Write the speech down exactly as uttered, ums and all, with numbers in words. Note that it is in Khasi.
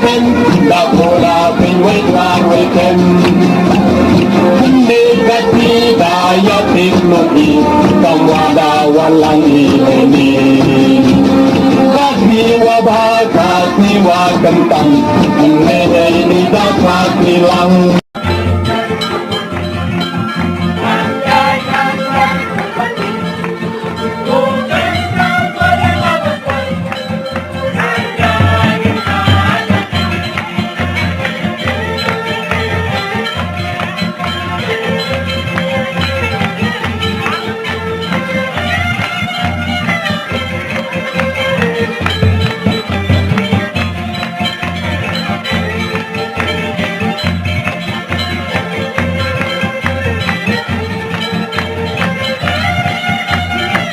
Ken da pula pin wei klar wei ken. Ni kati da ya tik luki kamwa da walang i ni. Kati wa ba kati wa kentang. Ni ni da kati lang.